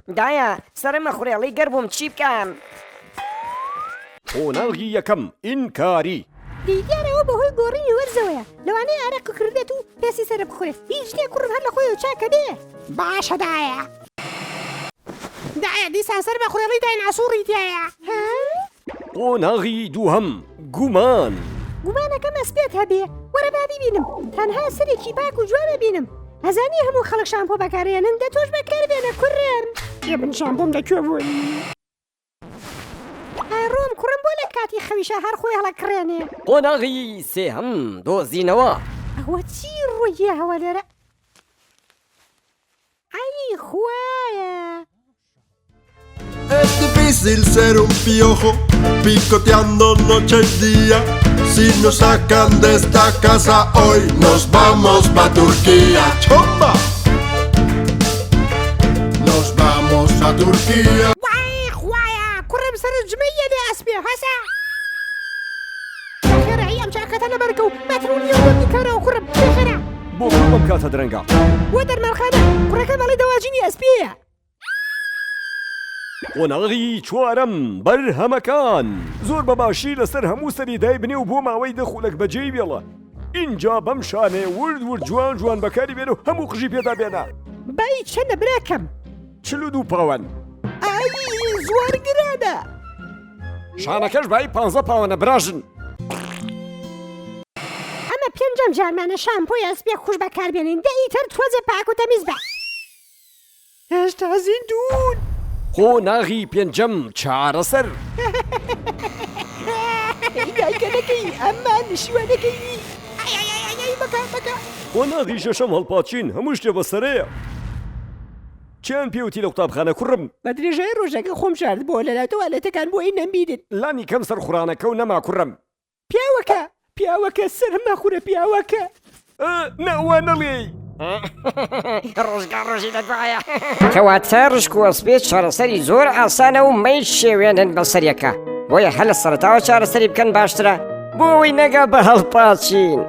دایە سەرم ئەخورێ ئەڵێی گەر بووم چی بکەم؟ قۆناغی یەکەم، ئینکاری. دەی دیارە ئەوە بەهۆی گۆڕینی وەرزەوەیە لەوانەیە ئارەق کردبێت و پێستی سەرت بخورێت هیچ نیە کوڕم هەر لەخۆیەوە چاکە بێ. باشە دایە. دایە دیسان سەر بە خوڕێڵی دایناسوڕی تیایە ها؟ قۆناغی دووهەم، گومان. گومانەکەم ئەسپێت هەبێ وەرە با بیبینم تەنها سەرێکی پاک و جوان ئەبینم ئەزانی هەموو خەڵک شامپۆ بەکارئێنن دە تۆش بەکاربێنە کوڕم. ئێ من شامپۆم لە کوێ بووی؟ ئای ڕۆم کوڕم بۆ لە کاتی خەویشا هەر خۆی هەڵەکڕێنێ. قۆناغی سێهەم، دۆزینەوە. ئەوە چی ڕوویاوە لێرە ئەی خوایە. Es difícil ser un piojo picoteando noche y día. Si nos sacan de esta casa hoy, nos vamos pa Turquía. ¡Chomba! Nos vamos a Turquía. وای خوایە کوڕم سەرت جمەی یە لێ ئەسپێ هەسە بەخێرە ئەی ئەم چاکەتە لەبەرکە و بەترونیە و بەم دوکانەوە کوڕم بەخێرە بۆ کوێ بەم کاتە درەنگە؟ بۆ دەرمانخانە کوڕەکەم ئەڵێ دەواجینی ئەسپێیە. قۆناغی چوارەم، بەرهەمەکان. زۆر بە باشی لەسەر هەموو سەری دایبنێ و بۆ ماوەی دە خولەک بەجێی بێڵە. ئینجا بەم شانەیە ورد ورد جوان جوان بەکاری بێنە و هەموو قژی پێدا بێنە. بایی چەندە براکەم؟ 42 پاوەن. ئای زۆر گرانە. شانەکەش بایی پانزە پاوەنە براژن. ئەمە پێنجەم جارمانە شامپۆی ئەسپێ خوش بەکاربێنین دە ئیتر تۆزێ پاک و تەمیز بە. هێشتا زیندوون. قۆناغی پێنجەم، چارەسەر. ئەی دایکە نەکەی ئەمما نشیوە نەکەی ئای ئای ئای ئای بەکە بەکە. قۆناغی شەشەم، هەڵپاچین، هەموو شتێ بەسەرەیە. چیان پێ وتی لە قوتابخانە کوڕم؟ بە درێژایی ڕۆژەکە خۆم شاردبۆوە لەلای تەوالێتەکان بۆ ئەی نەمبینن. لانی کەم سەرخورانەکەو نەما کوڕم. پیاوەکە پیاوەکە سەرم مەخورە پیاوەکە. ئە نا وا نەڵێی. ڕۆژگار ڕۆژی لە دوایە. کەواتە ڕشک و ئەسپێ چارەسەری زۆر ئاسانە و مەیشێوێنن بەسەر یەکا بۆیە هەر لە سەرەتاوە چارەسەری بکەن باشترە بۆ ئەوەی نەگا بە هەڵپاچین.